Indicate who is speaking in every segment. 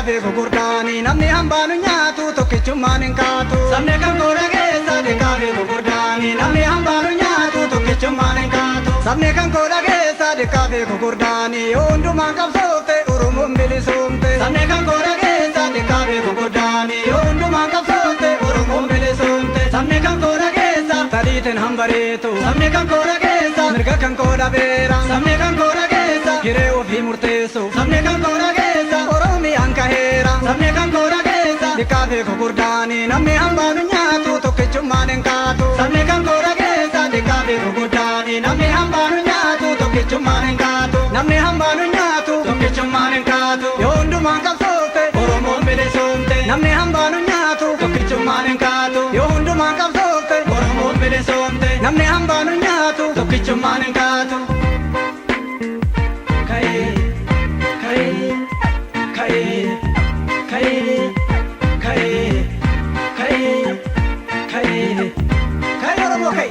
Speaker 1: Dhiqaa fi gurguddaani namni hambaanu nyaatu tokkichummaan hin kaatu. Sabni kan koora keessa dhiqaa fi gurguddaani namni hambaanu nyaatu tokkichummaan hin kaatu. Sabni kan koora keessa dhiqaa fi gurguddaani hundumaan qabsoofte Oromoon bilisoomte. Sabni kan koora keessa dhiqaa fi gurguddaani hundumaan qabsoofte Oromoon bilisoomte. Sabni kan koora keessa taliitiin hambareetu. Sabni kan koora keessa mirga kan koora beera. Sabni kan koora keessa hiree ofii murteessu. Sabni kan koora keessa Oromiyaan kaheera. Sabni kan koora keessa dhiqaa fi gurguddaani namni hambaanu nyaatu tokkichummaan hin kaatu. Sabni kan koora keessa dhiqaa fi gurguddaani namni hambaanu nyaatu tokkichummaan hin kaatu. Namni hambaanu nyaatu tokkichummaan hin kaatu. Yoo hundumaan qabsoofte Oromoon bilisoomte. Namni hambaanu nyaatu tokkichummaan hin kaatu. Yoo hundumaan qabsoofte Oromoon bilisoomte. Namni hambaanu nyaatu tokkichummaan hin kaatu. Ka'ee ka'ee ka'ee ka'ee ka'ee ka'ee ka'ee ka'ee Oromoo ka'e.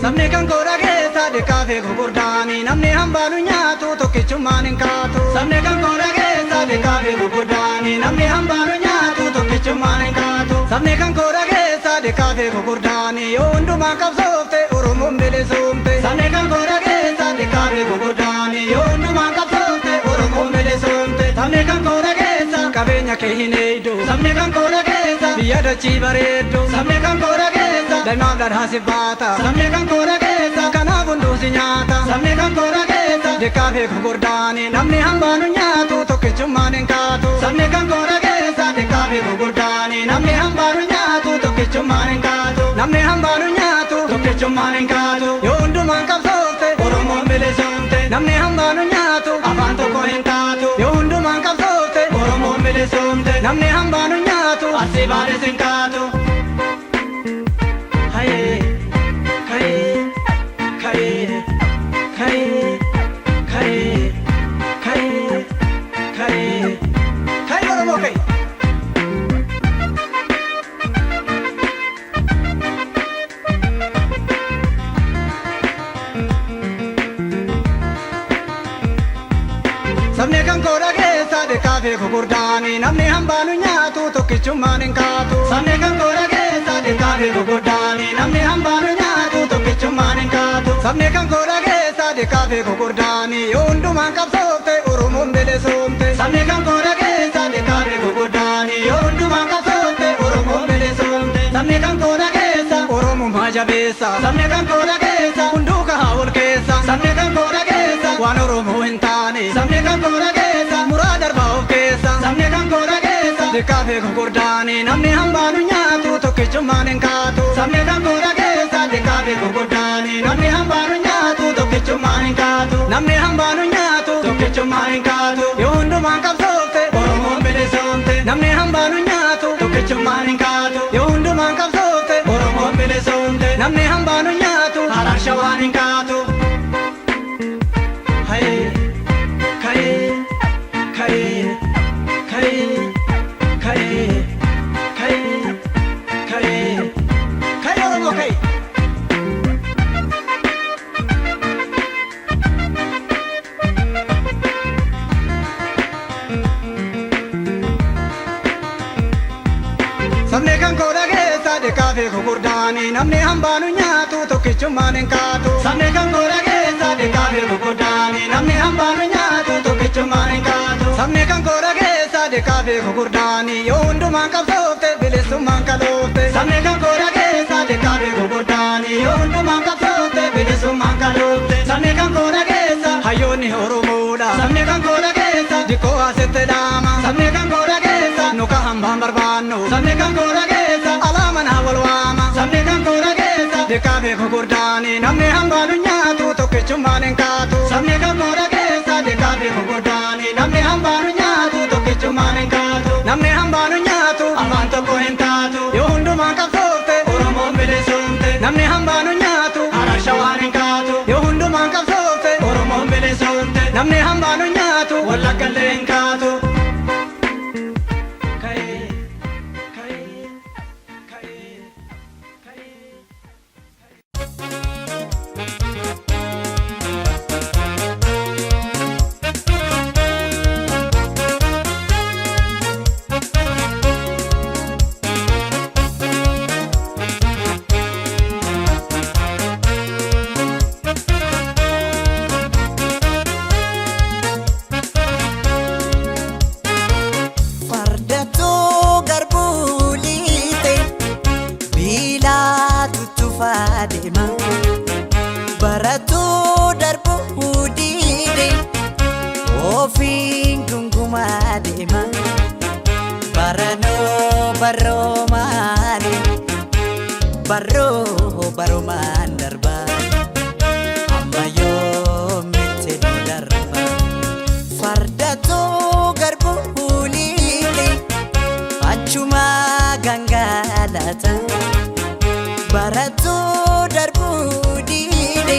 Speaker 1: Sabni kan koora keessa dhiqaa fi gurguddaani namni hambaanu nyaatu tokkichummaan hin kaatu. Sabni kan koora keessa dhiqaa fi gurguddaani namni hambaanu nyaatu tokkichummaan hin kaatu. Sabni kan koora keessa dhiqaa fi gurguddaani yoo hundumaan qabsoofte Oromoon bilisoomte. Sabni kan koora keessa dhiqaa fi gurguddaani yoo hundumaan qabsoofte Oromoon bilisoomte. Sabni kan koora keessa qabeenya kee hin eeydu. Sabni kan koora keessa biyya dachii bareeddu. Sabni kan koora keessa daa'imaaf dhadhaasi baata. Sabni kan koora keessa kanaaf hunduu si nyaata. Sabni kan koora keessa dhiqaa fi gurguddaani namni hambaanu nyaatu tokkichummaan hin kaatu. Sabni kan koora keessa dhiqaa fi gurguddaani namni hambaanu nyaatu tokkichummaan hin kaatu. Namni hambaanu nyaatu tokkichummaan hin kaatu. Yoo hundumaan qabsoofte Oromoon bilisoomte. Namni hambaanu nyaatu afaan tokko hin taatu. Yoo hundumaan qabsoofte Oromoon bilisoomte. Namni hambaanu nyaatu asii baanes hin kaatu. Hayee ka'ee ka'ee ka'ee ka'ee ka'ee ka'ee ka'ee Oromoo ka'e. Sabni kan koora keessa dhiqaa fi gurguddaani namni hambaanu nyaatu tokkichummaan hin kaatu. Sabni kan koora keessa dhiqaa fi gurguddaani namni hambaanu nyaatu tokkichummaan hin kaatu. Sabni kan koora keessa dhiqaa fi gurguddaani yoo hundumaan qabsoofte Oromoon bilisoomte. Sabni kan koora keessa dhiqaa fi gurguddaani yoo hundumaan qabsoofte Oromoon bilisoomte. Sabni kan koora keessa Oromummaa jabeessa. Sabni kan koora keessa hunduu kahaa ol keessa. Sabni kan koora keessa waan Oromoo hin taane. Sabni kan koora keessa muraa darbaa of keessa. Sabni kan koora keessa dhiqaa fi gurguddaani namni hambaanu nyaatu tokkichummaan hin kaatu. Sabni kan koora keessa dhiqaa fi gurguddaani namni hambaanu nyaatu tokkichummaan hin kaatu. Namni hambaanu nyaatu tokkichummaan hin kaatu. Yoo hundumaan qabsoofte Oromoon bilisoomte. Namni hambaanu nyaatu tokkichummaan hin kaatu. Yoo hundumaan qabsoofte Oromoon bilisoomte. Namni hambaanu nyaatu harar shawaan hin kaatu. Hayee ka'ee ka'ee ka'ee ka'ee ka'ee ka'ee ka'ee Oromoo ka'e. Sabni kan koora keessa dhiqaa fi gurguddaani namni hambaanu nyaatu tokkichummaan hin kaatu. Sabni kan koora keessa dhiqaa fi gurguddaani namni hambaanu nyaatu tokkichummaan hin kaatu. Sabni kan koora keessa dhiqaa fi gurguddaani yoo hundumaan qabsoofte bilisummaan kaloofte. Sabni kan koora keessa dhiqaa fi gurguddaani yoo hundumaan qabsoofte bilisummaan kaloofte. Sabni kan koora keessa hayyoonni Oromoodha. Sabni kan koora keessa dikkoo asitti dhaama. Sabni kan koora keessa nuka hambaan barbaannu. Sabni kan koora keessa alaamanaa wal waama. Sabni kan koora keessa dhiqaa fi gurguddaani namni hambaanu nyaatu tokkichummaan hin kaatu. Sabni kan koora keessa dhiqaa fi gurguddaani namni hambaanu nyaatu tokkichummaan hin kaatu. Namni hambaanu nyaatu afaan tokko hin taatu. Yoo hundumaan qabsoofte Oromoon bilisoomte. Namni hambaanu nyaatu harar shawaan hin kaatu. Yoo hundumaan qabsoofte Oromoon bilisoomte. Namni hambaanu nyaatu wallaggallee hin kaatu. Ka'ee ka'ee ka'ee.
Speaker 2: deema. Baranoo baroomaani baroo baromaan darba amma yoomitti nu darba. Fardatu garbuu liqe achuma gangalata baratu darbuu diide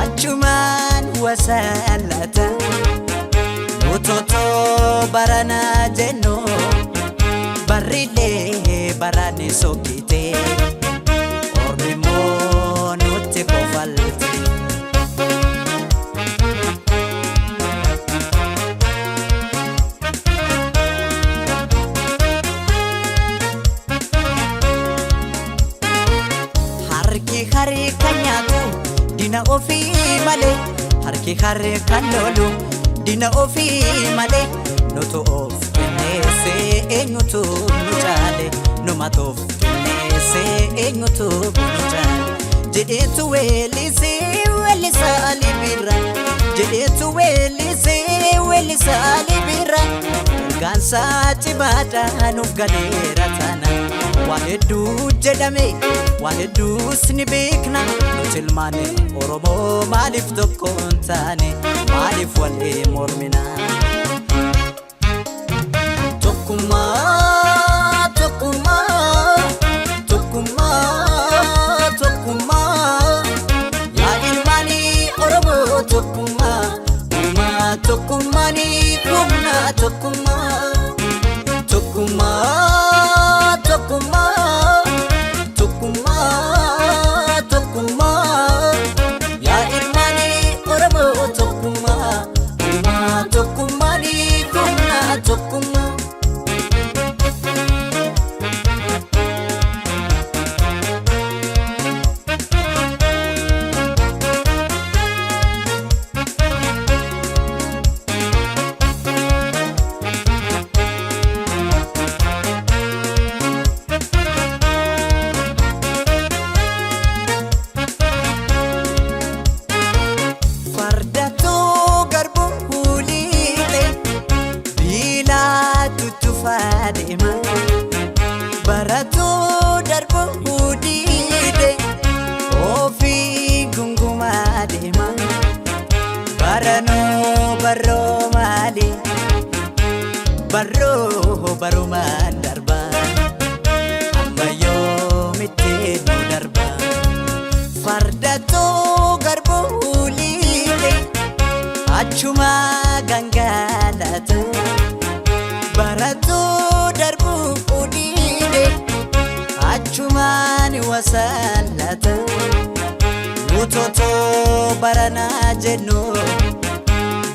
Speaker 2: achumaan wasalata. Utotoo barana jennu barrilee barani sokkite ormi immoo nutti kofalte. Harki harka nyaatu dina ofii malee, harki harka lolu dina ofii malee. Nutu of qinneessee eenyutu nu caale, numatu of qinneessee eenyutu nu caale. Jedheetu weellisee weellisaa Alii Birraa, jedheetu weellisee weellisaa Alii Birraa. Ergaansaa cimaadhaa nuuf galeera taana. Waan hedduu jedhame, waan hedduus ni beekna. Nuti ilmaan Oromoo maaliif tokko hin taane, maaliif walii mormina? Tokkummaa, tokkummaa, tokkummaa, tokkummaa. Yaa ilmaanii Oromoo tokkummaa, uumaa tokkummaanii humna tokkummaa. Tokkummaa, tokkummaa, tokkummaa, tokkummaa. Yaa ilmaanii Oromoo tokkummaa, uumaa tokkummaanii humna tokkummaa. Fardatu garbuu liqe biilaatu tufaa deema. Baratu darbuu diide ofii gungumaa deema. Baranoo baroo maali, baroo barumaan darba, amma yoomitti nu darba? Fardatu garbuu liqe achuma gangalata baratu darbuu diide achumaan wasalata. Nutotoo baranaa jennu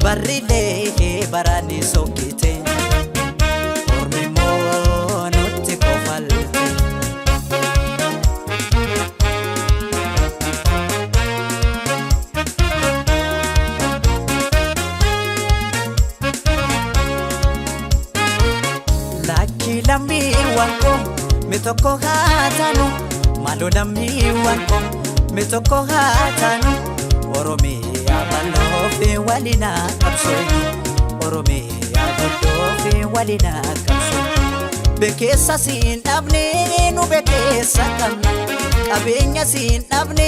Speaker 2: barrilee barani sokkite ormi immoo nutti kofalte. Lakki lammiiwwan koo, mi tokko haa taanu, maaloo lammiiwwan koo, mi tokko haa taanu. Oromiyaa bal'oo fi waliin haa qabsoofnu, Oromiyaa guddoo fi waliin haa qabsoofnu. Bekeessa siin dhabne, nu bekeessa qabna, qabeenya siin dhabne,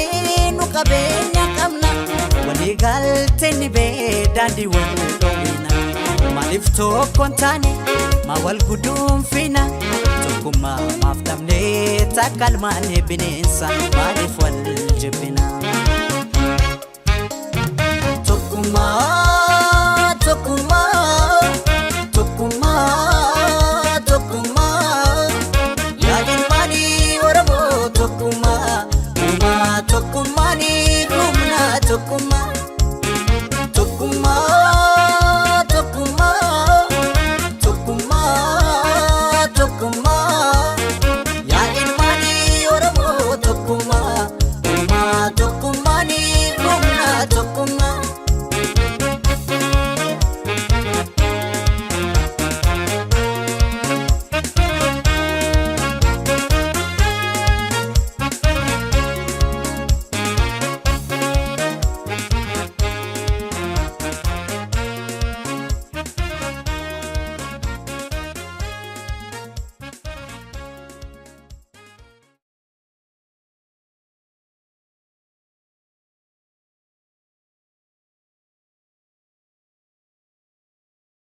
Speaker 2: nu qabeenya qabna. Walii galtee ni bee daandii wal dhoowwina. Maaliif tokko hin taane, maa wal guduunfina? Tokkummaa maaf dhabnee takka ilmaan bineensa, maaliif wal jibbina?